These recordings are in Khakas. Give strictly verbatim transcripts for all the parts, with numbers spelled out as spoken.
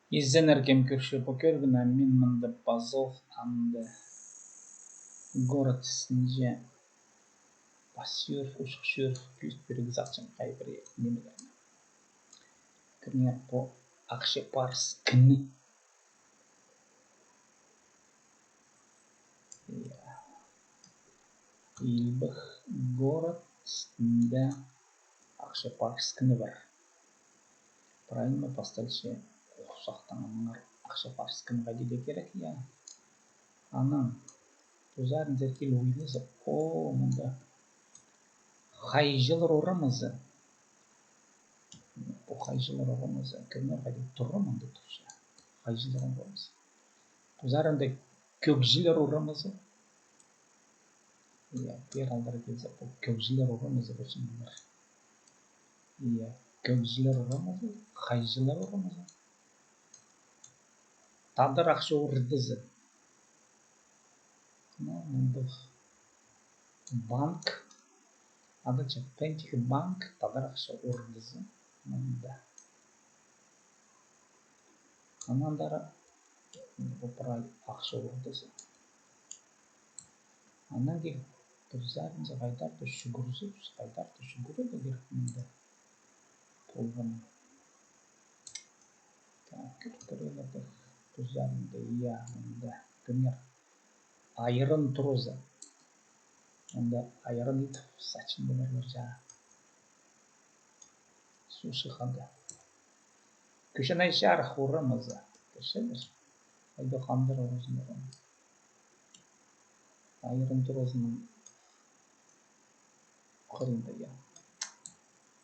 Изеннер, кем кӧрче пу кӧрігні, мин мында пазох анда город істінҷе пас чӧр, учух чӧр, кӧзіт пирерге сағынчам хай пір нимелерні. Кӧріңер, пу Ах Чапарскіні. Я. Илбек город істінде Ах Чапарскіні пар. Правильно, пасталча хорсахтаңар Ах Чапарскіні хайди даа кирек, я. Анаң пу саринзар киліп ойлаза, о, мында хайҷылар орамазы. Пу хайҷылар орамазы. Кӧріңер, хайди тура мында турча. Хайҷылар орамазы. Пу саринда кӧгҷілер орамазы. Я, пеер алдар килзе, пу кӧгҷілер орамазы полча мындар. Я, кӧгҷілер орамазы, хайҷылар орамазы. Тадар ахча ордазы. Ну, мындағ банк. Адалча Пентик банк, тадар ахча ордазы. Мында. Анаң андар, мына пу прай ахча ордазы. Анаң киліп, пу саринзар хайдар-да чӱгӱрзе, хайдар-да чӱгӱрерге кирек мында. Полған. Так, кӧріп кӧрелер пу саринда, я, мында. Кӧріңер. Айран туразы. Мында айран итіп сатчаң поларлар чаа. Суши хада. Кӱченай чарых орамазы. Кӧрчезер. Хайдағ хандар оразындар. Айран туразының хырында, я.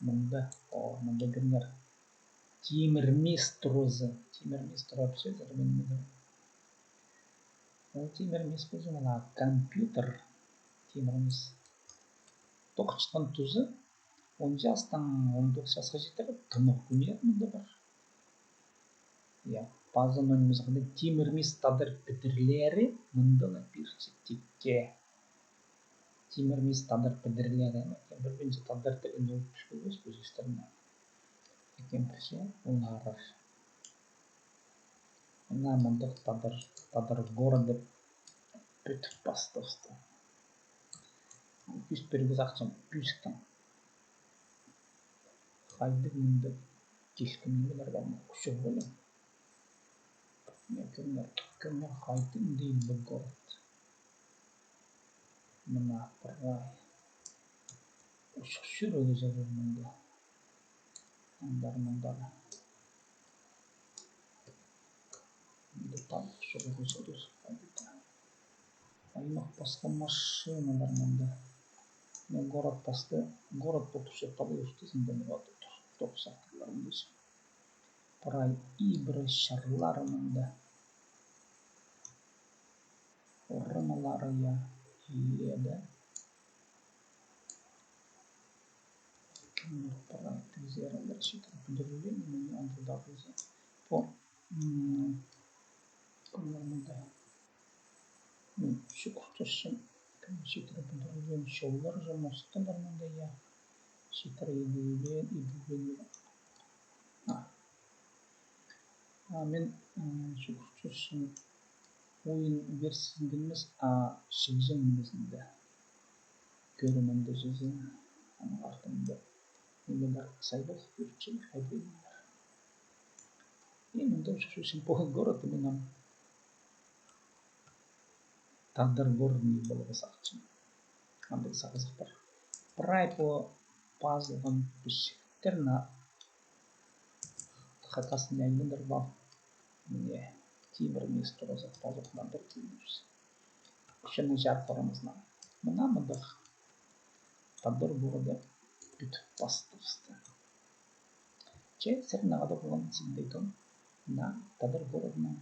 Мында, о, мында кӧріңер. Тимір мис туразы. Тимір мис тура, пілчезер бе ниме? Ол тимір мис полза, мына компьютер. Тимір мис. Тоғынчатхан тузы он частаң он тоғыс часха читіре, тынағ кӱннер мында пар. Я, паза ниме, мисалға, тимір мис тадар підірлері мында ла пирче тикке. Тимір мис тадар підірлері, пір пинче тадар тілін ол пілбес, пілбестер. Кем пілче, олар. Мына мындағ тадар, тадар город тіп пӱтіп пастабысты. Кӧзіт пирерге сағынчам пӧзіктең. Хайдағ мында килкім нимелер пар ма, кӱчіг полар. Мына кӧріңер, кӧріңер, хайдағ мында Илбек город. Мына прай. Учух чӱрерге чарир мында. Андар, мындар. Мында там чӱрерге чарир. Аймах пасха машиналар мында. Ну, город пасты, город пу турча, табыл устызында мында тур, тур сахтылар мында. Прай ибіре чарлары мында. Орамалары, я, иледе. Кемнер прай тігізер, алар читіре пӱдірілген, мына андағ даа полза. Пу, м, кемнер мында. М, чӱгӱрчезің, кем читіре пӱдірілген, чоллар же, мосталар мында, я. Читіре иділген, иділген. А. А мин, м, чӱгӱрчезің ойын версизінде нимес, а чігізең нимезінде. Кӧрем мында чізе, аның артында нимелер, сайбал кӧрчелер, хайбалар. И мында чӱгӱрчезің пу город, мин ам тадар городын иб аларға сағынчам. Андағ сағызых пар. Прай пу пазылған пічіктер на хакастың айландырып ал. Мына тимір мис туразы пазылған пір тимір. Кӱченай чарых орамазына. Мына мындағ тадар городы пӱтіп пастабысты. Че сірернең хада полған сидік тон, мына тадар городының